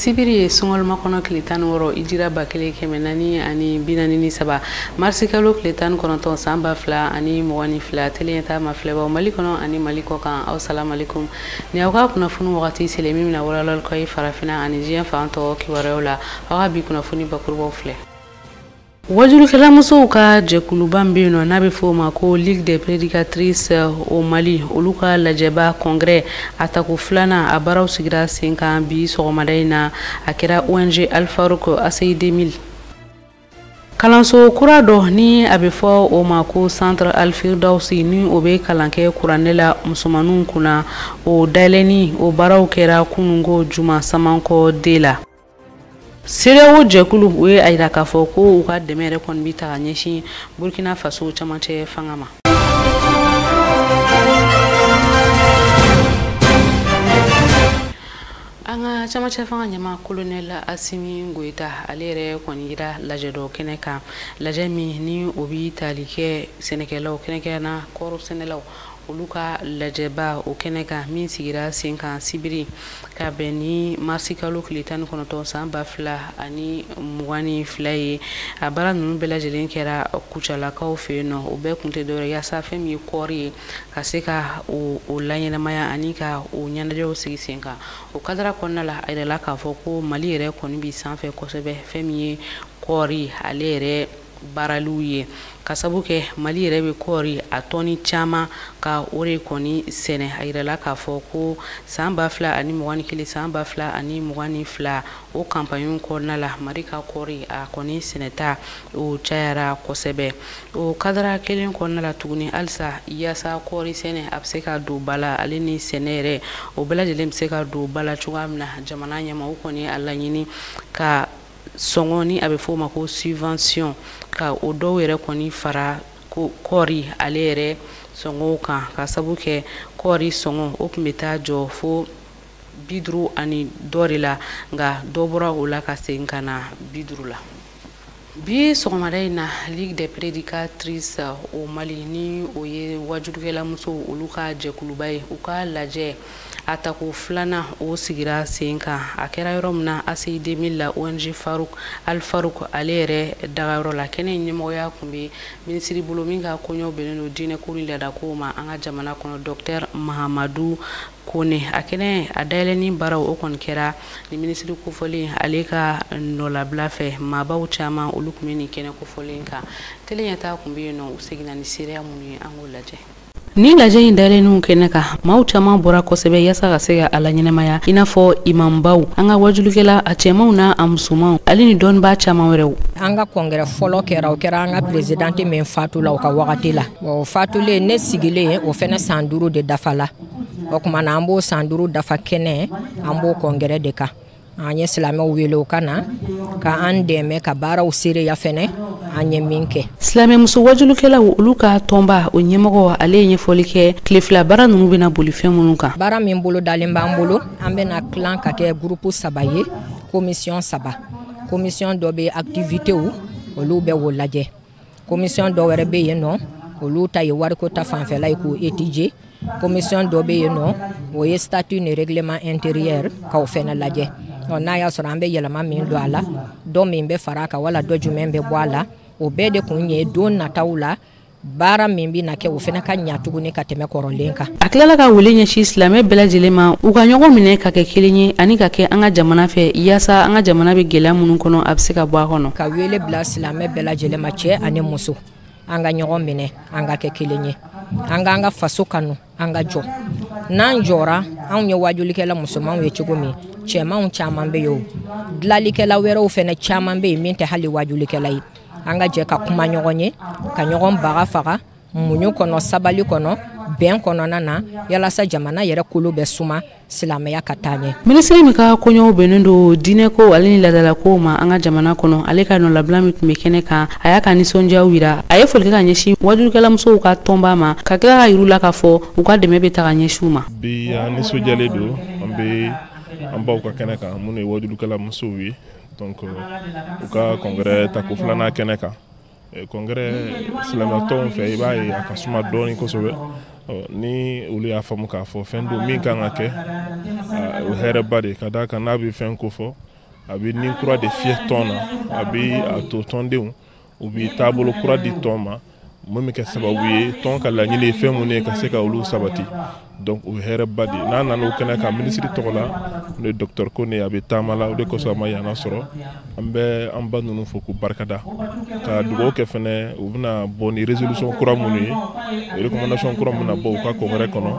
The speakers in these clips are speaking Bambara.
Sibiri ye sunkalo kɔnɔ tile 16 hijira 1443 marisi kalo tile 19 san 2022 tele ɲɛtaa ma filɛbaw Mali kɔnɔ ani Mali kɔ kan aw salamalekum ni aw ka kunnafoni wagati selen min bɛna walawalali k'aw ye farafinna ani diɲɛ fan tɔw kibaruyaw la aw ka bi kunnafoni bakurubaw filɛ. Wajulikɛlamusow ka jɛkuluba min bɛ yen nɔ n'a bɛ fɔ o ma ko Ligue des prédicatrices au Mali olu ka lajɛba congrès a tako filanan a baaraw sigira sen kan bi sɔgɔmada in na a kɛra ONG Al Farouk ACI 2000. Kalanso kura dɔ ni a bɛ fɔ o ma ko Centre Al Firdausi ni o bɛ kalan kɛ kuranɛ la musomaninw kunna o dayɛlɛnni o baaraw kɛra kununko juma Samankɔ de la. CEDEAO jɛkulu u ye a yira k'a fɔ ko u ka dɛmɛ yɛrɛ kɔni bɛ ta ka ɲɛsin Burkina Faso camancɛ fanga ma. An ka camancɛ fanga ɲɛmaa colonel Assimi Goïta ale yɛrɛ kɔni yira lajɛ dɔ kɛnɛ kan lajɛ min ni o bɛ tali kɛ sɛnɛkɛlaw kɛrɛnkɛrɛnnenya kɔɔri sɛnɛlaw olu ka lajɛba o kɛnɛ kan min sigira sen kan sibiri ka bɛn ni marisi kalo tile 19 san 2022 ye a baara ninnu bɛɛ lajɛlen kɛra Kucalakaw fɛ yen nɔ o bɛɛ kun tɛ dɔwɛrɛ yaasa fɛn min ye kɔɔri ye ka se ka o laɲɛnamaya ani ka o ɲɛnajɛw sigi sen kan o kadara kɔnɔna la a yirala k'a fɔ ko Mali yɛrɛ kɔni bi sanfɛ kosɛbɛ fɛn min ye kɔɔri ale yɛrɛ baaraliw ye ka sabu kɛ Mali yɛrɛ bɛ kɔɔri a tɔni caman ka o de kɔni sɛnɛ a yirala k'a fɔ ko san 2021 san 2022 o campagne kɔnɔna la Mali ka kɔɔri a kɔni sɛnɛta o cayara kosɛbɛ o kadara kelen kɔnɔna la tuguni halisa yaasa kɔɔri sɛnɛ a bɛ se ka don ba la ale ni sɛnɛ yɛrɛ o bɛɛ lajɛlen bɛ se ka don ba la cogoya min na jamana ɲɛmaaw kɔni a laɲini ka sɔngɔ ni a bɛ fɔ o ma ko subvention ka o dɔw yɛrɛ kɔni fara ko kɔɔri ale yɛrɛ sɔngɔw kan ka sabu kɛ kɔɔri sɔngɔ o tun bɛ taa jɔ fo 50 ani dɔ de la nka dɔ bɔra o la ka segin ka na 50 la. Bi sɔgɔmada in na Ligue des prédicatrices au Mali ni o ye wajulikɛlamusow olu ka jɛkuluba ye u ka lajɛ a tako filanan o sigira sen kan a kɛra yɔrɔ min na ACI 2000 la ONG Farouk Al Farouk ale yɛrɛ dagayɔrɔ la kɛnɛ in ɲɛmɔgɔya tun bɛ minisiri bolo min ka koɲɛw bɛnnen don diinɛko ni laadakow ma an ka jamana kɔnɔ docteur Mahamadou Kone a kɛnɛ a dayɛlɛnni baaraw o kɔni kɛra ni minisiri kofɔlen ale ka nɔlabila fɛ maabaw caman olu tun bɛ nin kɛnɛ kofɔlen kan tele ɲɛtaa tun bɛ yen nɔ u seginna ni seereya minnu ye an k'o lajɛ. Ni lajɛ in dayɛlɛnniw kɛnɛ kan maaw caman bɔra kosɛbɛ yaasa ka se ka a laɲɛnamaya i n'a fɔ imambaw an ka wajulikɛla a cɛmanw n'a a musomanw ale ni dɔnnibaa caman wɛrɛw. An ka congrès fɔlɔ kɛra o kɛra an ka présidente min fatula o ka wagati la o fatulen ne sigilen o fɛnɛ san 5 de dafa la o tuma na an b'o san 5 dafa kɛnɛ an b'o congrès de kan an ye silamɛw wele o ka na ka an dɛmɛ ka baaraw seereya fɛnɛ an ye min kɛ. Silamɛmuso wajulikɛlaw olu ka tɔnba o ɲɛmɔgɔ ale ye ɲɛfɔli kɛ tile fila baara ninnu bɛna boli fɛn minnu kan. Baara min bolo dalen b'an bolo an bɛna tilan ka kɛ groupe 3 ye commission 3 commission dɔ bɛ activitéw olu bɛ o lajɛ commission dɔ wɛrɛ bɛ yen nɔ olu ta ye wariko ta fanfɛla ye k'o étudier commission dɔ bɛ yen nɔ o ye statut ni règlement intérieur k'o fɛnɛ lajɛ n'a y'a sɔrɔ an bɛ yɛlɛma min don a la dɔ min bɛ fara a kan wala dɔ jumɛn bɛ bɔ a la o bɛɛ de kun ye don nataw la baara min bɛ na kɛ o fana ka ɲa tuguni ka tɛmɛ kɔrɔlen kan. A tilala ka wele ɲɛsin silamɛ bɛɛ lajɛlen ma u ka ɲɔgɔn minɛ ka kɛ kelen ye ani ka kɛ an ka jamana fɛ yaasa an ka jamana bɛ gɛlɛya minnu kɔnɔ a bɛ se ka bɔ a kɔnɔ. Ka wele bila silamɛ bɛɛ lajɛlen ma cɛ ani muso an ka ɲɔgɔn minɛ an ka kɛ kelen ye an k'an ka faso kanu an ka jɔ n'an jɔra anw ye wajulikɛla musomanw ye cogo min cɛmanw caman bɛ yen o dilanlikɛla wɛrɛw fɛnɛ caman bɛ yen min tɛ hali wajulikɛla ye an ka jɛ ka kuma ɲɔgɔn ye ka ɲɔgɔn baga faga muɲu kɔnɔ sabali kɔnɔ bɛn kɔnɔna na yalasa jamana yɛrɛ kolo bɛ suma silamɛya ka taa ɲɛ. Minisiri min ka koɲɛw bɛnnen don diinɛko ale ni laadalakow ma an ka jamana kɔnɔ ale ka nɔlabila min tun bɛ kɛnɛ kan a y'a ka nisɔndiyaw yira a ye foli kɛ ka ɲɛsin wajulikɛlamusow ka tɔnba ma ka tila ka yir'u la k'a fɔ u ka dɛmɛ bɛ ta ka ɲɛsin u ma. Bi an nisɔndiyalen don an bɛ an baw ka kɛnɛ kan minnu ye wajulikɛlamusow ye donc u ka congrès tako filanan kɛnɛ kan congrès silamɛtɔnw fɛ i b'a ye a ka suma dɔɔnin kosɛbɛ ni olu y'a faamu k'a fɔ fɛn don min kan ka kɛ o hɛrɛba de ka d'a kan n'a bɛ fɛn ko fɔ A bɛ nin kura de fiyɛ tɔn na, a bɛ a to tɔndenw u bɛ taabolo kura di tɔn ma, mun bɛ kɛ sababu ye tɔn ka laɲini ye fɛn mun ye ka se ka olu sabati. Donc o ye hɛrɛba de ye. N'a nana o kɛnɛ kan minisiri tɔgɔ la, n'o ye docteur Kone, a bɛ taama la, o de kosɔn a ma yan sɔrɔ. An bɛ an ba ninnu fo k'u barikada, ka dugawu kɛ fɛnɛ u bɛna bɔ ni résolution kura minnu ye, recommandation kura minnu bɛna bɔ u ka congrès kɔnɔ,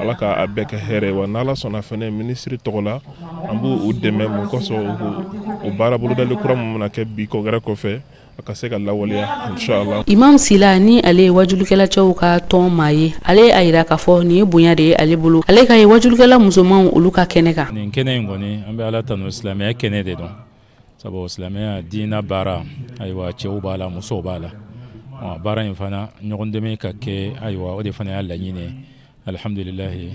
Ala ka a bɛɛ kɛ hɛrɛ ye. Wa n'Ala sɔnna fɛnɛ, minisiri tɔgɔ la, an b'u dɛmɛ mun kosɔn o baara bolodali kura mun bɛna kɛ bi congrès kɔfɛ, a ka se ka lawaleya, inshallah. Imam Sila, ni ale ye wajulikɛlacɛw ka tɔn maa ye, ale a yira k'a fɔ nin ye bonya de ye ale bolo, ale ka ye wajulikɛla musomanw olu ka kɛnɛ kan. Nin kɛnɛ in kɔni, an bɛ Ala tanu, silamɛya kɛnɛ de don, sabu silamɛya diina baara, ayiwa, cɛw b'a la, musow b'a la. Baara in fana, ɲɔgɔn dɛmɛ ka kɛ, ayiwa, o de fana y'a laɲini ye. Alhamdulilahi,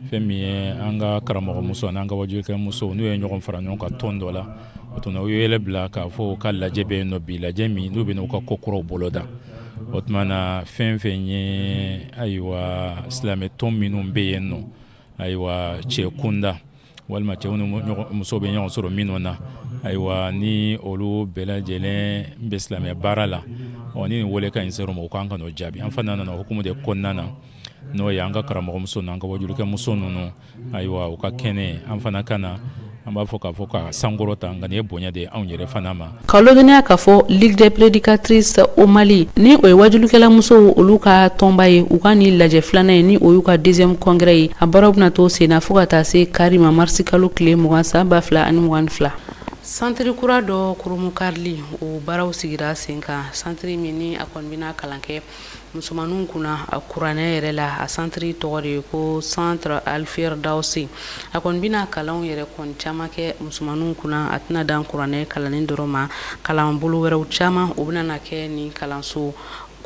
fɛn min ye an ka karamɔgɔ muso n'an ka wajulikɛ musow, n'u ye ɲɔgɔn fara ɲɔgɔn kan tɔn dɔ la, o tuma u ye yɛlɛ bila k'a fɔ u ka lajɛ bɛ yen nɔ bi, lajɛ min n'u bɛ n'u ka ko kuraw boloda. O tuma na, fɛn fɛn ye, ayiwa, silamɛ tɔn minnu bɛ yen nɔ, ayiwa, cɛ kunda walima cɛw ni musow bɛ ɲɔgɔn sɔrɔ minnu na, ayiwa, ni olu bɛɛ lajɛlen bɛ silamɛ baara la, ɔ ni nin wele ka ɲi ser'u ma, u kan ka n'o jaabi. An fana nana hukumu de kɔnɔna na, n'o ye an ka karamɔgɔmuso n'an ka wajulikɛ muso ninnu, ayiwa, u ka kɛnɛ, an fana ka na, an b'a fɔ k'a fɔ ka sankɔrɔ ta, nka nin ye bonya de ye anw yɛrɛ fana ma. Ka lɔdɔnniya k'a fɔ Ligue des prédicatrices au Mali, ni o ye wajulikɛla musow olu ka tɔnba ye, u ka nin lajɛ filanan ye, ni o y'u ka deuxième congrès ye, a baaraw bɛna to sen na fo ka taa se kari ma, marisi kalo tile 20 san 2022. Santiri kura dɔ kurumukarili, o baaraw sigira sen kan. Santiri min ni a kɔni bɛna kalan kɛ musomaninw kunna a kuranɛ yɛrɛ la, a santiri tɔgɔ de ye ko Centre Alfirdausi. A kɔni bɛna kalanw yɛrɛ kɔni caman kɛ musomaninw kunna, a tɛna dan kuranɛ kalanni dɔrɔn ma, kalanbolo wɛrɛw caman o bɛna na kɛ nin kalanso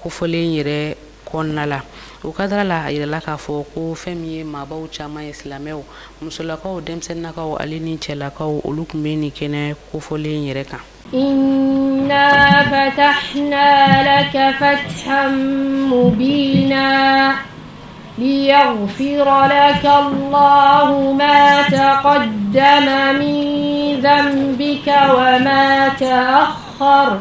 kofɔlen yɛrɛ kɔnɔna la. O kadara la, a yirala k'a fɔ ko fɛn min ye maabaw caman ye, silamɛw, musolakaw, denmisɛnninnakaw ale ni cɛlakaw, olu tun bɛ nin kɛnɛ kofɔlen yɛrɛ kan. إنا فتحنا لك فتحا مبينا ليغفر لك الله ما تقدم من ذنبك وما تأخر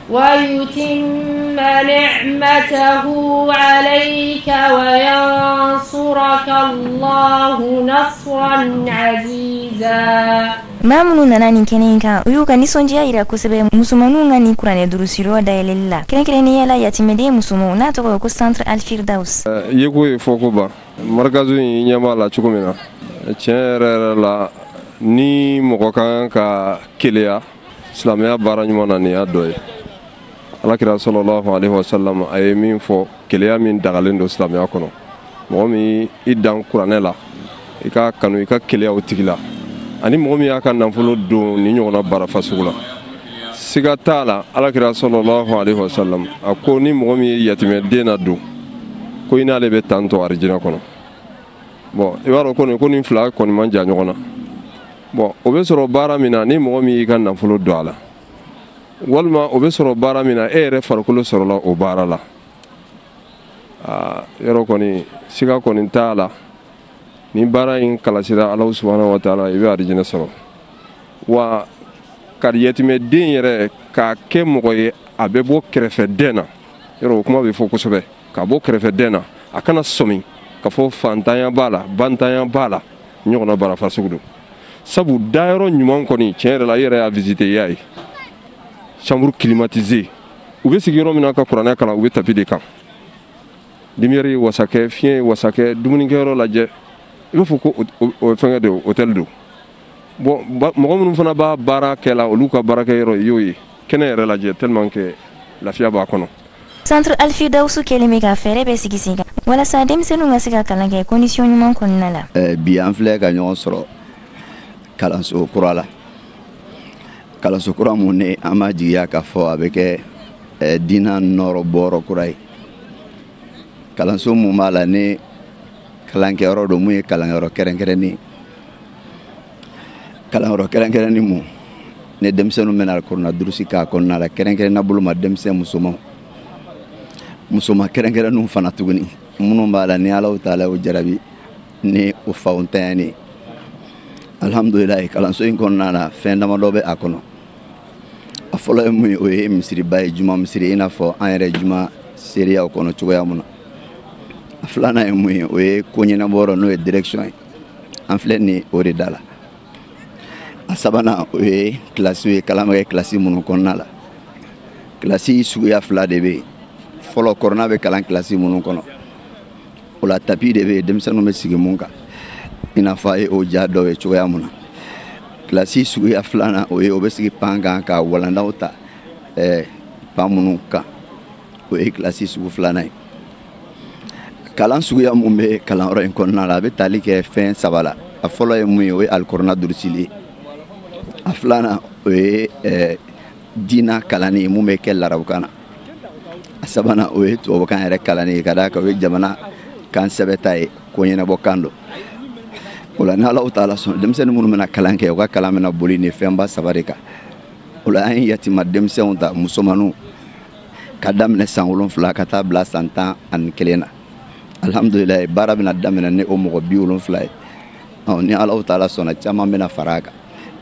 ويتم نعمته عليك وينصرك الله نصرا عزيزا. Maa minnu nana nin kɛnɛ in kan, u y'u ka nisɔndiya yira kosɛbɛ musomaninw ka nin kuranɛ durusiyɔrɔ dayɛlɛli la, kɛrɛnkɛrɛnnenya la yatimɛden musomanw, n'a tɔgɔ ye ko Centre Alfirdaus. Yeko ye fɔ ko ban marikazu in ɲɛ b'a la cogo min na, tiɲɛ yɛrɛ yɛrɛ la, ni mɔgɔ ka kan ka keleya silamɛya baara ɲuman na, nin y'a dɔ ye. Alakira sallallahu alaihi wasallam a ye min fɔ, keleya min dagalen don silamɛya kɔnɔ, mɔgɔ min i dan kuranɛ la, i ka kanu, i ka keleya o tigi la, ani mɔgɔ min y'a ka nafolo don ni ɲɔgɔnna baara fasugu la, siga t'a la. Alakira sallallahu alaihi wasallam a ko ni mɔgɔ min ye yatimɛden na don, ko i n'ale bɛ tan tɔ arijinɛ kɔnɔ. Bon, i b'a dɔn ko nin ko nin fila kɔni man jan ɲɔgɔn na. Bon, o bɛ sɔrɔ baara min na, ni mɔgɔ min y'i ka nafolo don a la, walima o bɛ sɔrɔ baara min na, e yɛrɛ farikolo sɔrɔla o baara la, aa, yɔrɔ kɔni siga kɔni t'a la, ni baara in kalasira Alahu subahana wa taala, i bɛ arijinɛ sɔrɔ. Wa ka yatimɛden yɛrɛ k'a kɛ mɔgɔ ye, a bɛ bɔ kɛrɛfɛdɛn na, yɔrɔ o kuma bɛ fɔ kosɛbɛ, ka bɔ kɛrɛfɛdɛn na, a kana sɔmi ka fɔ fantanya b'a la, bantanya b'a la, ɲɔgɔnna baara fasugu don. Sabu dayɔrɔ ɲuman kɔni, tiɲɛ yɛrɛ la, i yɛrɛ y'a visité, i y'a ye chambre climatisée, u bɛ sigi yɔrɔ min na ka kuranɛ kalan, u bɛ tapis de kan, lumière ye wasa kɛ, fiɲɛ ye wasa kɛ, dumunikɛyɔrɔ lajɛ, i b'a fɔ ko o fɛngɛ de hôtel don. Bon, mɔgɔ minnu fana b'a baara kɛ la, olu ka baarakɛyɔrɔ, i y'o ye, kɛnɛ yɛrɛ lajɛ, tellement que lafiya b'a kɔnɔ. Centre Alfirdaus kɛlen bɛ ka fɛɛrɛ bɛɛ sigi sen kan walasa denmisɛnninw ka se ka kalan kɛ condition ɲuman kɔnɔna la. Bi an filɛ ka ɲɔgɔn sɔrɔ kalanso kura la, kalanso kura mun ni an b'a jigiya k'a fɔ a bɛ kɛ diinɛ nɔrɔ bɔyɔrɔ kura ye, kalanso mun b'a la ni kalankɛyɔrɔ don, mun ye kalanyɔrɔ kɛrɛnkɛrɛnnen, kalanyɔrɔ kɛrɛnkɛrɛnnen mun ni denmisɛnninw bɛna kuranɛ durusi k'a kɔnɔna la, kɛrɛnkɛrɛnna bolo ma denmisɛn musomanw, musoman kɛrɛnkɛrɛnnenw fana tuguni, minnu b'a la ni Alahu taala y'o jarabi ni o faw ntanyani. Alhamdulilayi, kalanso in kɔnɔna na, fɛn damadɔ bɛ a kɔnɔ. A fɔlɔ ye mun ye? O ye misiriba ye, juma misiri, i n'a fɔ an yɛrɛ juma seereyaw kɔnɔ cogoya mun na. A filanan ye mun ye? O ye ko ɲɛnabɔyɔrɔ, n'o ye direction ye, an filɛ nin o de da la. A sabanan, o ye kilasiw ye, kalan bɛ kɛ kilasi minnu kɔnɔna la. Kilasi suguya fila de bɛ yen. Fɔlɔ, kuranɛ bɛ kalan kilasi minnu kɔnɔ, o la tapis de bɛ yen, denmisɛnninw bɛ sigi mun kan, i n'a fɔ a ye o ja dɔw ye cogoya mun na. Kilasi suguya filanan, o ye o bɛ sigi pan kan ka walandaw ta pan minnu kan, o ye kilasi sugu filanan ye. Kalan suguya mun bɛ kalanyɔrɔ in kɔnɔna la, a bɛ tali kɛ fɛn saba la. A fɔlɔ ye mun ye? O ye alikɔrɔna durusili ye. A filanan, o ye diina kalanni ye mun bɛ kɛ larabukan na. A sabanan, o ye tubabukan yɛrɛ kalanni ye, ka d'a kan o ye jamana kan sɛbɛta ye, ko ɲɛnabɔ kan don. O la, ni Alahu taala sɔn, denmisɛnnin minnu bɛna kalan kɛ, u ka kalan bɛna boli nin fɛnba saba de kan. O la, an ye yatima denmisɛnw ta, musomaninw, ka daminɛ san 7 ka taa bila san 11 na. Alhamdulilayi, baara bɛna daminɛ ni o mɔgɔ 70 ye. Ɔ, ni Alahu taala sɔnna, caman bɛna fara a kan.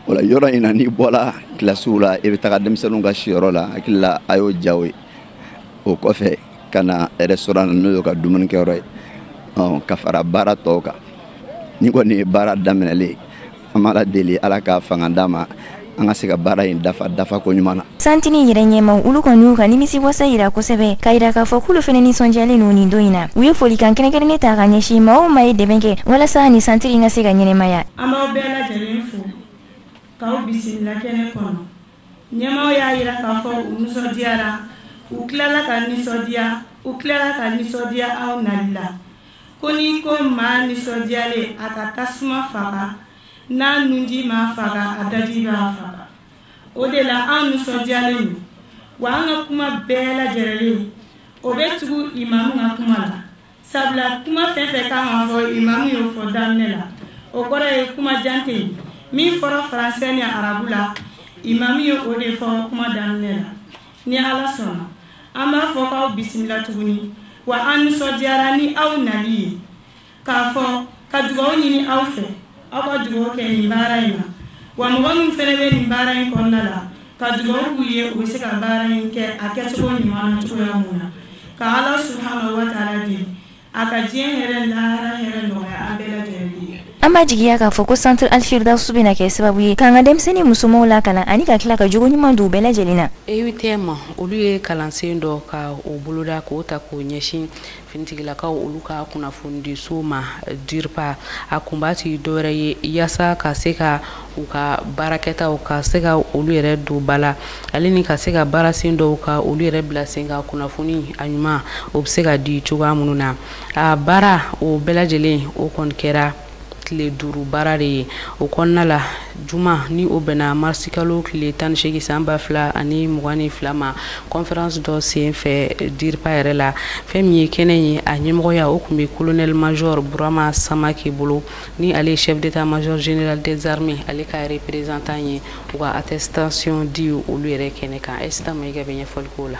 O la, yɔrɔ in na, n'i bɔra kilasiw la, i bɛ taga denmisɛnninw ka siyɔrɔ la. Hakili la, a y'o jaw ye. O kɔfɛ, ka na restaurant na, n'o ye ka dumunikɛyɔrɔ ye, ɔ, ka fara baara tɔw kan. Ni kɔni ye baara daminɛlen, an b'Ala deli, Ala ka fanga d'an ma, an ka se ka baara in dafa dafa ko ɲuman na. Santiri yɛrɛ ɲɛmaw, olu kɔni y'u ka nimisi wasa yira kosɛbɛ, k'a yira k'a fɔ k'olu fɛnɛ nisɔndiyalen don nin don in na. U ye folikan kɛrɛnkɛrɛnnen ta ka ɲɛsin maa o maa ye dɛmɛ kɛ walasa nin santiri in ka se ka ɲɛnɛmaya. An b'aw bɛɛ lajɛlen fo k'aw bisimila kɛnɛ kɔnɔ. Ɲɛmaaw y'a yira k'a fɔ u nisɔndiyara, u tilala ka nisɔndiya, u tilala ka nisɔndiya aw nali la. Ko n'i ko maa nisɔndiyalen, a ka tasuma faga, n'a nunji m'a faga, a daji b'a faga. O de la an nisɔndiyalen don wa. An ka kuma bɛɛ lajɛlen, o bɛ tugu imamu ka kuma la, sabula kuma fɛn fɛn kan ka fɔ, imamu y'o fɔ daminɛ la. O kɔrɔ ye kuma jan tɛ yen. Min fɔra faransɛ ni arabu la, imamu ye o de fɔ kuma daminɛ la. Ni Ala sɔnna, an b'a fɔ k'aw bisimila tuguni wa. An nisɔndiyara ni aw nali ye, k'a fɔ ka dugawu ɲini aw fɛ, aw ka dugawu kɛ nin baara in na wa. Mɔgɔ min fɛnɛ bɛ nin baara in kɔnɔna la, ka dugawu k'u ye, u bɛ se ka baara in kɛ a kɛcogo ɲuman na cogoya mun na. Ka Ala subhanahu wa taala deli, a ka diɲɛ hɛrɛ, lahara hɛrɛ nɔgɔya an bɛɛ lajɛlen ye. An b'a jigiya k'a fɔ ko Centre Alfirdaus bɛna kɛ sababu ye k'an ka denmisɛnnin musomanw lakalan ani ka tila ka jogo ɲuman don u bɛɛ lajɛlen na. EUTM, olu ye kalansen dɔ ka o boloda k'o ta k'o ɲɛsin finitigilakaw olu ka kunnafonidiso ma, DIRPA. A kunba ti dɔwɛrɛ ye yaasa ka se ka u ka baarakɛtaw ka se ka olu yɛrɛ don ba la, ale ni ka se ka baarasen dɔw ka olu yɛrɛ bila sen kan, kunnafoni a ɲuman o bɛ se ka di cogoya minnu na. A baara o bɛɛ lajɛlen, o kɔni kɛra tile 5 baara de ye. O kɔnɔna la, juma ni o bɛnna marisikalo tile 18 san 2022 ma, conférence dɔ sen fɛ DIRPA yɛrɛ la, fɛn min ye kɛnɛ ye, a ɲɛmɔgɔya o tun bɛ colonel major Burama Samake bolo, ni ale ye chef d'état major général des armées ale ka représentant ye. U ka attestation di olu yɛrɛ kɛnɛ kan. Esita Mayiga bɛ ɲɛfɔli k'o la.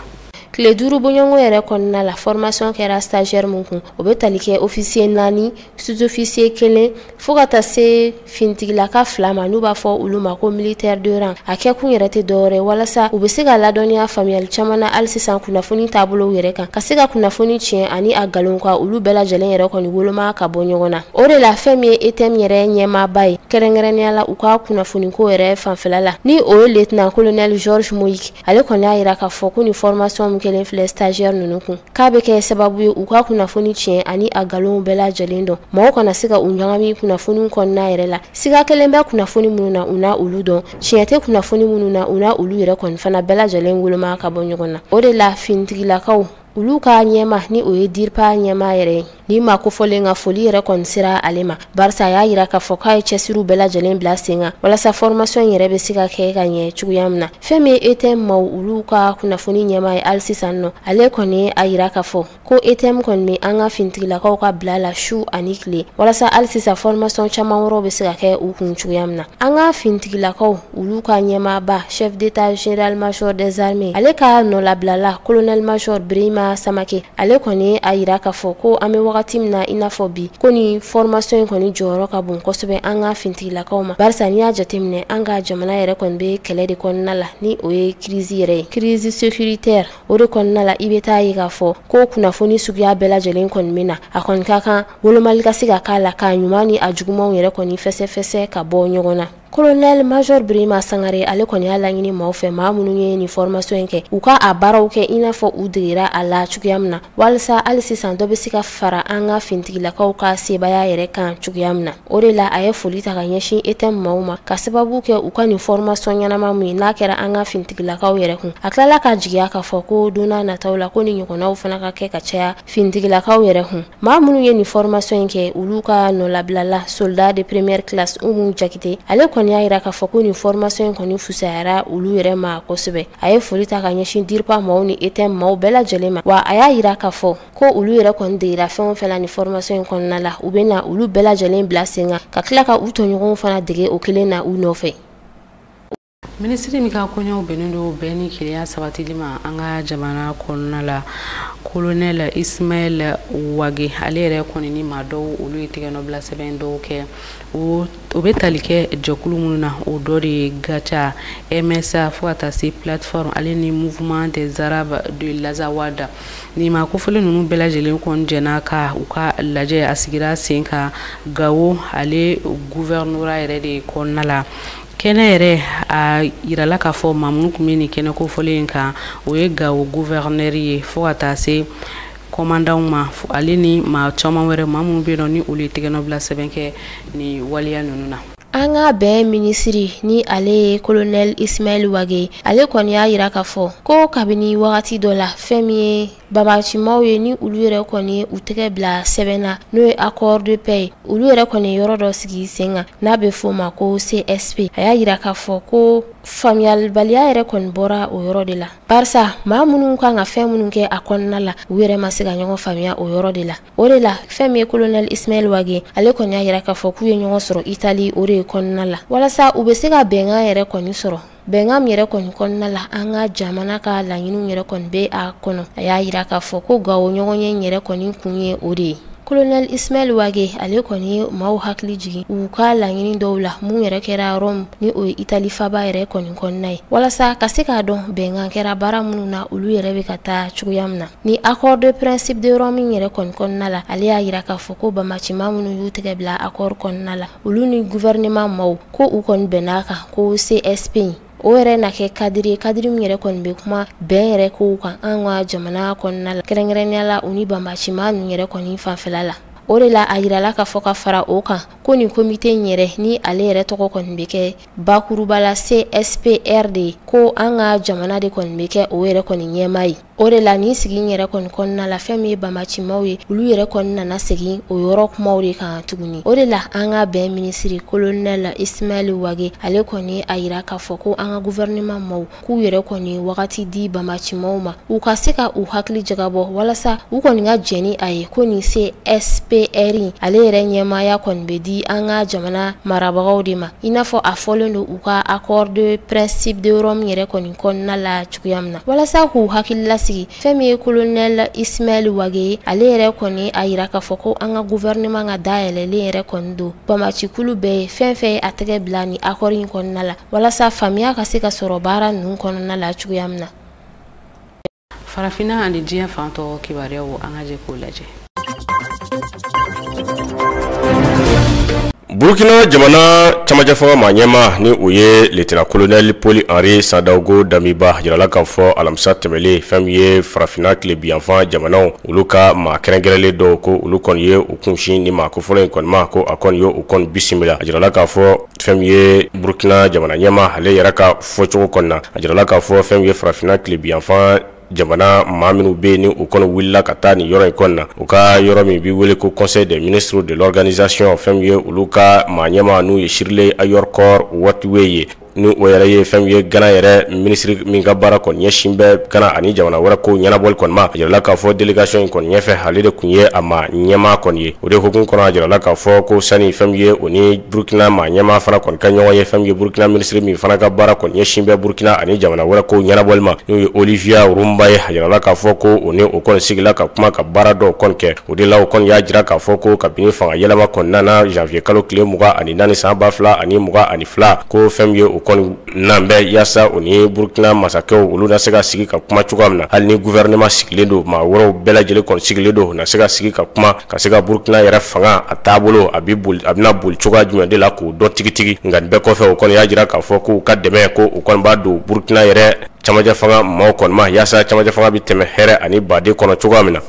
Tile 5 bɔɲɔgɔn yɛrɛ kɔnɔna la, formation kɛra stagiaire mun kun, o bɛ tali kɛ officier naani, sous-officier kelen, fo ka taa se finitigilaka fila ma, n'u b'a fɔ olu ma ko militaire de rang. A kɛkun yɛrɛ tɛ dɔwɛrɛ, walasa u bɛ se ka ladɔnniya faamuyali caman na hali sisan kunnafoni taabolow yɛrɛ kan, ka se ka kunnafoni tiɲɛ ani a nkalon ka olu bɛɛ lajɛlen yɛrɛ kɔni woloma ka bɔ ɲɔgɔn na. O de la, fɛn min ye ETM yɛrɛ ɲɛmaaba ye, kɛrɛnkɛrɛnnenya la u ka kunnafoniko yɛrɛ fanfɛla la, ni o ye lieutenant colonel Georges Moïque, ale kɔni y'a yira k'a fɔ ko nin formation min kelen filɛ stagiaire ninnu kun, k'a bɛ kɛ sababu ye u ka kunnafoni tiɲɛ ani a nkalonw bɛɛ lajɛlen dɔn, mɔgɔw kana se ka u ɲagami kunnafoniw kɔnɔna yɛrɛ la. Siga kelen bɛ kunnafoni minnu na, u n'a olu dɔn, tiɲɛ tɛ kunnafoni minnu na, u n'a olu yɛrɛ kɔni fana bɛɛ lajɛlen woloma ka bɔ ɲɔgɔn na. O de la, finitigilakaw olu ka ɲɛma, ni o ye DIRPA ɲɛma yɛrɛ ye, ni maa kofɔlen ka foli yɛrɛ kɔni sera ale ma, barisa a y'a yira k'a fɔ k'a ye cɛsiriw bɛɛ lajɛlen bila sen kan walasa formation yɛrɛ bɛ se ka kɛ ka ɲɛ cogoya min na. Fɛn min ye ETM maaw olu ka kunnafoni ɲɛma ye hali sisan nɔ, ale kɔni a yira k'a fɔ ko ETM kɔni bɛ an ka finitigilakaw ka bila la su ani tile, walasa hali sisan formation caman wɛrɛw bɛ se ka kɛ u kun cogoya min na. An ka finitigilakaw olu ka ɲɛmaaba, chef d'état général major des armées, ale ka nɔlabilala colonel major Birima Birima Samake, ale kɔni a yira k'a fɔ ko an bɛ wagati min na i n'a fɔ bi, ko ni formation in kɔni jɔyɔrɔ ka bon kosɛbɛ an ka fintigilakaw ma, barisa n'i y'a jateminɛ, an ka jamana yɛrɛ kɔni bɛ kɛlɛ de kɔnɔna la, ni o ye crise yɛrɛ ye, crise sécuritaire. O de kɔnɔna la, i bɛ taa ye k'a fɔ ko kunnafoni suguya bɛɛ lajɛlen kɔni bɛ na. A kɔni ka kan wolomali ka se ka k'a la, k'a ɲuman ni a jugumanw yɛrɛ kɔni fɛsɛfɛsɛ ka bɔ ɲɔgɔn na. Colonel Major Birima Sangare, ale kɔni y'a laɲini maaw fɛ, maa minnu ye nin formation in kɛ, u ka a baaraw kɛ i n'a fɔ u degera a la cogoya min na, walasa hali sisan dɔ bɛ se ka fara an ka fintigilakaw ka sebaya yɛrɛ kan cogoya min na. O de la, a ye foli ta ka ɲɛsin ETM maaw ma, ka sababu kɛ u ka nin formation ɲɛnama mun ye n'a kɛra an ka fintigilakaw yɛrɛ kun. A tilala ka jigiya k'a fɔ ko don n'a nataw la, ko ni ɲɔgɔnnaw fana ka kɛ ka caya fintigilakaw yɛrɛ kun. Maa minnu ye nin formation in kɛ, olu ka nɔlabilala, soldat de première classe Umu Jakite, ale kɔni y'a yira k'a fɔ ko nin formation in kɔni fusayara olu yɛrɛ ma kosɛbɛ. A ye foli ta ka ɲɛsin DIRPA maaw ni ETM maaw bɛɛ lajɛlen ma, wa a y'a yira k'a fɔ ko olu yɛrɛ kɔni degera fɛn o fɛn la nin formation in kɔnɔna la, u bɛ na olu bɛɛ lajɛlen bila sen kan, ka tila ka u tɔɲɔgɔnw fana dege o kelen na u nɔfɛ. Minisiri min ka koɲɛw bɛnnen don bɛn ni kelenya sabatili ma an ka jamana kɔnɔna la, Colonel Ismaël Wage, ale yɛrɛ kɔni ni maa dɔw, olu ye tɛgɛnɔbila sɛbɛn dɔw kɛ. O bɛ tali kɛ jɛkulu minnu na, o dɔ de ye GATIA, MSA, fo ka taa se plateforme ale ni Mouvement des Arabes de l'Azawad. Nin maa kofɔlen ninnu bɛɛ lajɛlen kɔni jɛna ka u ka lajɛ a sigira sen kan Gawo, ale gouvernorat yɛrɛ de kɔnɔna la. Kɛnɛ yɛrɛ, a yirala k'a fɔ maa minnu tun bɛ nin kɛnɛ kofɔlen in kan, o ye Gawo gouverneur ye, fo ka taa se commandant ma, ale ni maa caman wɛrɛ, maa minnu bɛ yen nɔ ni olu ye tɛgɛnɔbila sɛbɛn kɛ nin waleya ninnu na. An ka bɛn minisiri, ni ale ye Colonel Ismaël Wage, ale kɔni y'a yira k'a fɔ ko kabini wagati dɔ la, fɛn min ye babacimaw ye, ni olu yɛrɛ kɔni ye u tɛgɛ bila sɛbɛn na, n'o ye accord de paix ye, olu yɛrɛ kɔni ye yɔrɔ dɔ sigi sen kan n'a bɛ f'o ma ko CSP. A y'a yira k'a fɔ ko faamuyalibaliya yɛrɛ kɔni bɔra o yɔrɔ de la, barisa maa minnu kan ka fɛn minnu kɛ a kɔnɔna la, u yɛrɛ ma se ka ɲɔgɔn faamuya o yɔrɔ de la. O de la, fɛn min ye Colonel Ismaël Wage, ale kɔni y'a yira k'a fɔ k'u ye ɲɔgɔn sɔrɔ Itali o de kɔnɔna la, walasa u bɛ se ka bɛnkan yɛrɛ kɔni sɔrɔ, bɛnkan min yɛrɛ kɔni kɔnɔna la, an ka jamana ka laɲiniw yɛrɛ kɔni bɛ a kɔnɔ. A y'a yira k'a fɔ ko Gawo ɲɔgɔn ye yɛrɛ kɔni kun ye o de ye. Colonel Ismaël Wage, ale kɔni ye maaw hakili jigin u ka laɲini dɔw la mun yɛrɛ kɛra Rome, ni o ye Itali faba yɛrɛ kɔni kɔnɔna ye, walasa ka se k'a dɔn bɛnkan kɛra baara minnu na, olu yɛrɛ bɛ ka taa cogoya min na. Ni accord de principe de Rome yɛrɛ kɔni kɔnɔna la, ale y'a yira k'a fɔ ko bamacima minnu y'u tɛgɛ bila accord kɔnɔna la, olu ni gouvernement maaw, ko u kɔni bɛnn'a kan ko CSP o yɛrɛ na kɛ cadre ye, cadre min yɛrɛ kɔni bɛ kuma bɛn yɛrɛ kow kan an ka jamana kɔnɔna la, kɛrɛnkɛrɛnnenya la u ni banbacima ninnu yɛrɛ kɔni fanfɛla la. O de la, a yirala k'a fɔ ka fara o kan ko nin comité in yɛrɛ, ni ale yɛrɛ tɔgɔ kɔni bɛ kɛ bakuruba la CSPR de ye, ko an ka jamana de kɔni bɛ kɛ o yɛrɛ kɔni ɲɛmaa ye. O de la, nin sigi in yɛrɛ kɔni kɔnɔna la, fɛn min ye bamacimaw ye, olu yɛrɛ kɔni nana segin o yɔrɔ kumaw de kan tuguni. O de la, an ka bɛn minisiri Colonel Ismaël Wage, ale kɔni a yira k'a fɔ ko an ka gouvernement maaw k'u yɛrɛ kɔni wagati di bamacimaw ma, u ka se ka u hakili jagabɔ, walasa u kɔni ka jɛn ni a ye ko nin CSPR in, ale yɛrɛ ɲɛmaaya kɔni bɛ di an ka jamana marabagaw de ma, i n'a fɔ a fɔlen don u ka accord de principe de Rome yɛrɛ kɔni kɔnɔna la cogoya min na, walasa k'u hakili lasigi. Fɛn min ye Colonel Ismaël Wage ye, ale yɛrɛ kɔni a yira k'a fɔ ko an ka gouvernement ka dayɛlɛlen yɛrɛ kɔni don bamacikulu bɛɛ ye, fɛn fɛn ye a tɛgɛ bila ni accord in kɔnɔna la, walasa faamuya ka se ka sɔrɔ baara ninnu kɔnɔna la cogoya min na. Farafinna ani diɲɛ fantɔ kibaruyaw, an ka jɛ k'o lajɛ. Burukina jamana camancɛ fanga maa ɲɛma, ni o ye lieutenant colonel Paul Henri Sandaogo Damiba, jirala k'a fɔ alamisa tɛmɛlen, fɛn min ye farafinna tilebiyanfan jamanaw, olu ka maa kɛrɛnkɛrɛnlen dɔw, ko olu kɔni ye u kunsin ni maa kofɔlɔ in kɔni ma, ko a kɔni ye u kɔni bisimila. A jirala k'a fɔ fɛn min ye Burukina jamana ɲɛma, ale yɛrɛ ka fɔcogo kɔni na, a jirala k'a fɔ fɛn min ye farafinna tilebiyanfan jamana maa minnu bɛ yen, ni u kɔni wulila ka taa nin yɔrɔ in kɔni na, u ka yɔrɔ min bɛ wele ko Conseil des ministres de l'organisation, fɛn min ye olu ka maa ɲɛma, n'u ye Shirley Ayorkor Oatway ye. ni o yɛrɛ ye fɛn min ye Gana yɛrɛ minisiri min ka baara kɔni ɲɛsin bɛ Gana ani jamana wɛrɛ ko ɲɛnabɔli kɔni ma. A jirala k'a fɔ délégation in kɔni ɲɛfɛ, ale de tun ye a ma ɲɛmaa kɔni ye. O de hukumu kɔnɔ, a jirala k'a fɔ ko sani fɛn min ye o ni Burukina maa ɲɛmaa fana kɔni ka ɲɔgɔn ye, fɛn min ye Burukina minisiri min fana ka baara kɔni ɲɛsin bɛ Burukina ani jamana wɛrɛ ko ɲɛnabɔli ma, n'o ye Olivier Rumba ye, a jirala k'a fɔ ko o ni o kɔni sigila ka kuma ka baara dɔw kɔni kɛ. O de la, o kɔni y'a jira k'a fɔ ko kabini fanga yɛlɛma kɔni nana janvier kalo tile 24 san 2022, ko fɛn min ye o kɔni nan bɛ yaasa o ni Burukina masakɛw, olu na se ka sigi ka kuma cogoya min na, hali ni gouvernement sigilen don, maa wɛrɛw bɛɛ lajɛlen kɔni sigilen don, na se ka sigi ka kuma ka se ka Burukina yɛrɛ fanga a taabolo, a bɛ boli, a bɛna boli cogoya jumɛn de la, k'o dɔn tigitigi. Nka nin bɛɛ kɔfɛ, o kɔni y'a jira k'a fɔ k'u ka dɛmɛ, ko u kɔni b'a don Burukina yɛrɛ camancɛ fanga maaw kɔni ma, yaasa camancɛ fanga bɛ tɛmɛ hɛrɛ ani baden kɔnɔ cogoya min na.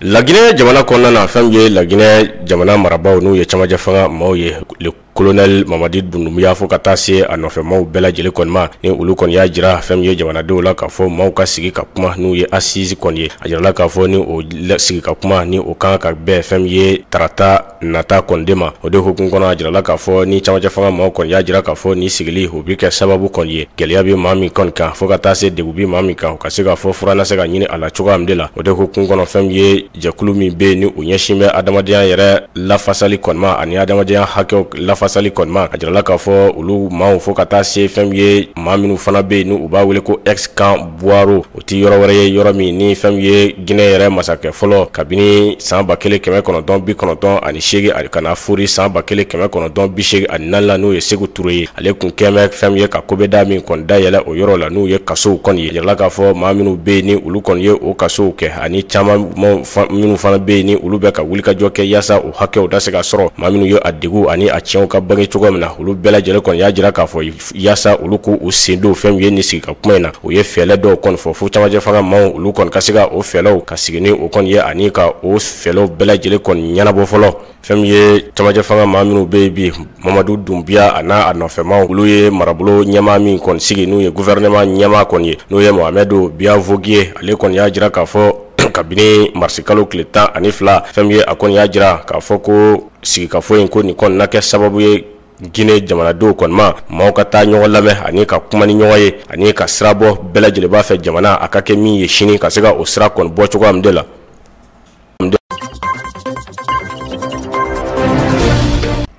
Laginɛ jamana kɔnɔna na, fɛn min ye Laginɛ jamana marabaaw, n'u ye camancɛ fanga maaw ye, le colonel Mamadi Doumbouya, fo ka taa se a nɔfɛmaw bɛɛ lajɛlen kɔni ma, ni olu kɔni y'a jira fɛn min ye jamanadenw la k'a fɔ maaw ka sigi ka kuma, n'u ye assise kɔni ye. A jirala k'a fɔ ni o sigi ka kuma ni o kan ka bɛn fɛn min ye tarata nata kɔni de ma. O de hukumu kɔnɔ, a jirala k'a fɔ ni camancɛ fanga maaw kɔni y'a jira k'a fɔ ni sigili o bɛ kɛ sababu kɔni ye, gɛlɛya bɛ maa min kɔni kan, fo ka taa se degun bɛ maa min kan, o ka se k'a fɔ fura na se ka ɲini a la cogoya min de la. O de hukumu kɔnɔ, fɛn min ye jɛkulu min bɛ yen ni o ɲɛsin bɛ adamadenya yɛrɛ lafasali kɔni ma ani adamadenya hakɛw lafasali kɔni ma, a jirala k'a fɔ olu maaw, fo ka taa se fɛn min ye maa minnu fana bɛ yen ni u b'a wele ko ex camp Boiro, o ti yɔrɔ wɛrɛ ye yɔrɔ min ni fɛn min ye Guinée yɛrɛ masakɛ fɔlɔ kabini san 1998 ka na fori san 1984 la, n'o ye Sékou Touré ye, ale kun kɛn bɛ fɛn min ye ka kobɛda min kɔni dayɛlɛ o yɔrɔ la, n'u ye kasow kɔni ye. A jirala k'a fɔ maa minnu bɛ yen ni olu kɔni ye o kasow kɛ, ani caman minnu fana bɛ yen ni olu bɛ ka wulikajɔ kɛ yaasa o hakɛw da se ka sɔrɔ, maa minnu ye a degun ani a tiɲɛw ka bange cogo min na, olu bɛɛ lajɛlen kɔni y'a jira k'a fɔ yaasa olu k'u sen don fɛn min ye nin sigi ka kuma in na, u ye fɛɛrɛ dɔw kɔni fɔ fo camancɛ fanga maaw olu kɔni ka se ka o fɛɛrɛw ka sigi ni o kɔni ye ani ka o fɛɛrɛw bɛɛ lajɛlen kɔni ɲɛnabɔ fɔlɔ. Fɛn min ye camancɛ fanga maa minnu bɛ yen bi, Mamadu Doumbouya a n'a a nɔfɛmaw, olu ye marabolo ɲɛmaa min kɔni sigi, n'u ye gouvernement ɲɛmaa kɔni ye, n'o ye Mohamɛdu Beavogui ye, ale kɔni y'a jira k'a fɔ kabini marisikalo tile 12, fɛn min ye a kɔni y'a jira k'a fɔ ko sigikafɔ in ko nin kɔni na kɛ sababu ye Guinée jamanadenw kɔni ma, maaw ka taa ɲɔgɔn lamɛn ani ka kuma ni ɲɔgɔn ye ani ka sira bɔ bɛɛ lajɛlen b'a fɛ jamana a ka kɛ min ye sini, ka se ka o sira kɔni bɔ cogoya min de la.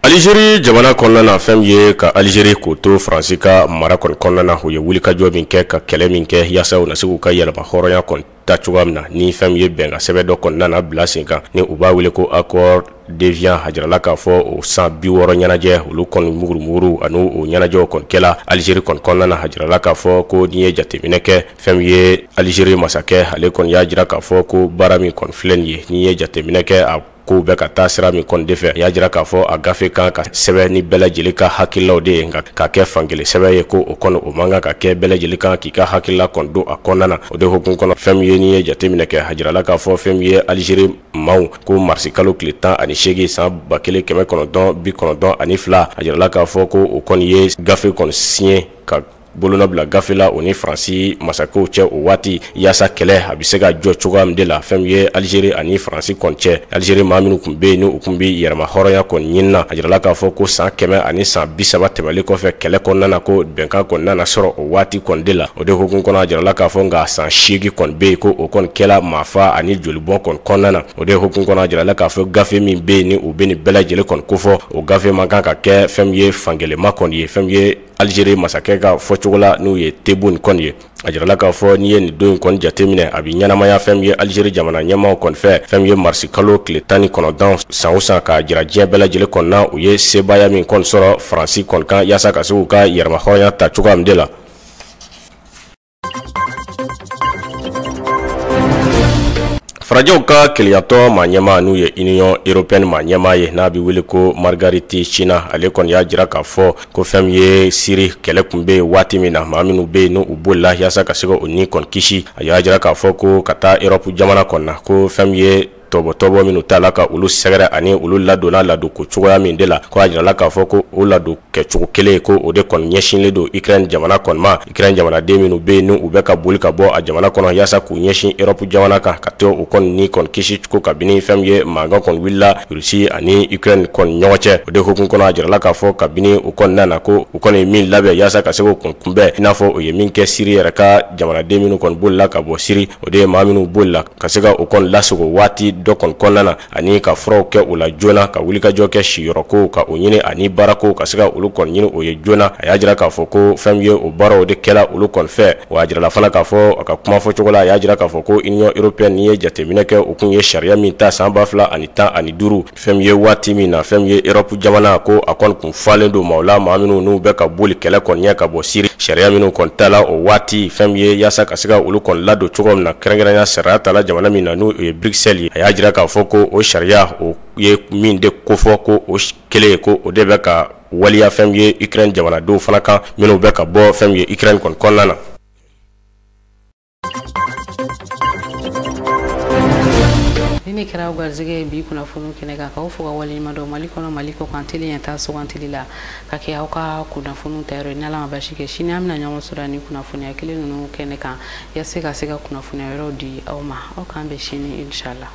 Algérie jamana kɔnɔna na, fɛn min ye ka Algérie k'o to Faransi ka mara kɔni kɔnɔna na, u ye wulikajɔ min kɛ ka kɛlɛ min kɛ yaasa u na se k'u ka yɛlɛma hɔrɔnya kɔni ta cogoya min na, ni fɛn min ye bɛnkan sɛbɛn dɔ kɔni nana bila sen kan ni u b'a wele ko accord d'Évian, a jirala k'a fɔ o san 60 ɲɛnajɛ olu kɔni mugurumuguru ani o ɲɛnajɛw kɔni kɛla Algérie kɔni kɔnɔna na. A jirala k'a fɔ ko n'i ye jateminɛ kɛ, fɛn min ye Algérie masakɛ, ale kɔni y'a jira k'a fɔ ko baara min kɔni filɛ nin ye, n'i ye jateminɛ kɛ a kow bɛ ka taa sira min kɔni de fɛ, a y'a jira k'a fɔ a gafe kan ka sɛbɛn ni bɛɛ lajɛlen ka hakililaw de ye, nka ka kɛ fankelen sɛbɛn ye, ko o kɔni o man kan ka kɛ, bɛɛ lajɛlen kan k'i ka hakilila kɔni don a kɔnɔna na. O de hukumu kɔnɔ, fɛn min ye n'i ye jateminɛ kɛ, a jirala k'a fɔ fɛn min ye Algérie maaw ko marisikalo tile 18 san 1992, a jirala k'a fɔ ko o kɔni ye gafe kɔni signé ka bolonɔ bila gafe la o ni Faransi masakɛw cɛ o waati, yaasa kɛlɛ a bɛ se ka jɔ cogoya min de la fɛn min ye Algérie ani Faransi kɔni cɛ. Algérie maa minnu tun bɛ yen ni u tun bɛ yɛrɛma hɔrɔnya kɔni ɲini na, a jirala k'a fɔ ko san 130 tɛmɛlen kɔfɛ kɛlɛ kɔnɔna na, ko bɛnkan kɔni nana sɔrɔ o waati kɔni de la. O de hukumu kɔnɔ, a jirala k'a fɔ nka san 8 kɔni bɛ yen ko o kɔni kɛla maafa ani jolibɔn kɔni kɔnɔna na. O de hukumu kɔnɔ, a jirala k'a fɔ gafe min bɛ yen ni u bɛ nin bɛɛ lajɛlen kɔni kofɔ, o gafe man kan ka kɛ fɛn min ye fankelenma kɔni ye, fɛn min ye Algérie masakɛ ka fɔcogo la, n'u ye Tebboune kɔni ye. A jirala k'a fɔ n'i ye nin don in kɔni jateminɛ, a bɛ ɲɛnamaya fɛn min ye Algérie jamana ɲɛmaaw kɔni fɛ, fɛn min ye marisikalo tile 19 san o san, k'a jira diɲɛ bɛɛ lajɛlen kɔni na u ye sebaaya min kɔni sɔrɔ Faransi kɔni kan yaasa ka se k'u ka yɛrɛma hɔrɔnya ta cogoya min de la. Farajɛw ka kelenyatɔn maa ɲɛmaa, n'u ye Union européenne maa ɲɛmaa ye, n'a bɛ wele ko Margariti China, ale kɔni y'a jira k'a fɔ ko fɛn min ye Syrie kɛlɛ tun bɛ yen waati min na, maa minnu bɛ yen n'u bolila yaasa ka se ka o ni kɔni kisi, a y'a jira k'a fɔ ko ka taa Europe jamana kɔni na, ko fɛn min ye Tɔbɔtɔbɔ minnu t'a la ka olu sɛgɛrɛ ani olu ladonna ladon ko cogoya min de la, ko a jirala k'a fɔ ko o ladon kɛcogo kelen, ko o de kɔni ɲɛsinlen don Ukraine jamana kɔni ma. Ukraine jamanaden minnu bɛ yen, n'u u bɛ ka boli ka bɔ a jamana kɔnɔ yaasa k'u ɲɛsin Europe jamana kan, ka to u kɔni ni kɔni kisi ko kabini fɛn min ye mankan kɔni wulila Russie ani Ukraine kɔni ɲɔgɔn cɛ. O de hukumu kɔnɔ, a jirala k'a fɔ kabini u kɔni nana, ko u kɔni ye min labɛn yaasa ka se k'o kɔni kunbɛn, i n'a fɔ u ye min kɛ Syrie yɛrɛ ka jamanaden minnu kɔni bolila ka bɔ Syrie, o de ye maa minnu bolila ka se ka u kɔni lasogo waati dɔ kɔni kɔnɔna na, ani ka furaw kɛ u la joona, ka wulikajɔ kɛ siyɔrɔko ka o ɲini ani baarako ka se ka olu kɔni ɲini o ye joona. A y'a jira k'a fɔ ko fɛn min ye o baaraw de kɛla olu kɔni fɛ. Wa a jirala fana k'a fɔ a ka kuma fɔcogo la, a y'a jira k'a fɔ ko Union européenne, n'i ye jateminɛ kɛ, u kun ye sariya min ta san 2015, fɛn min ye waati min na fɛn min ye Europe jamana ko a kɔni kun falen don maaw la, maa minnu n'u bɛ ka boli kɛlɛ kɔni ɲɛ ka bɔ Syrie, sariya minnu kɔni tala o waati, fɛn min ye yaasa ka se ka olu kɔni ladon cogo min na, kɛrɛnkɛrɛnnenya sariya tala jamana min na n'o ye Bruxelles ye. A y'a jira k'a fɔ ko o sariya o ye min de kofɔ, ko o kelen, ko o de bɛ ka waliya fɛn min ye Ukraine jamanadenw fana kan minnu bɛ ka bɔ fɛn min ye Ukraine kɔni kɔnɔna na. Ni ne kɛra aw garijɛgɛ ye bi kunnafoniw kɛnɛ kan, k'aw fo ka waleɲuman dɔn. Mali kɔnɔ, Mali kɔ kan, tele ɲɛta sugantili la ka kɛ aw ka kunnafoniw ta yɔrɔ ye. N'Ala ma basi kɛ, sini an bɛna ɲɔgɔn sɔrɔ ni kunnafoniya kelen ninnu kɛnɛ kan yaasa ka se ka kunnafoniya wɛrɛw di aw ma. Aw k'an bɛn sini, inshallah.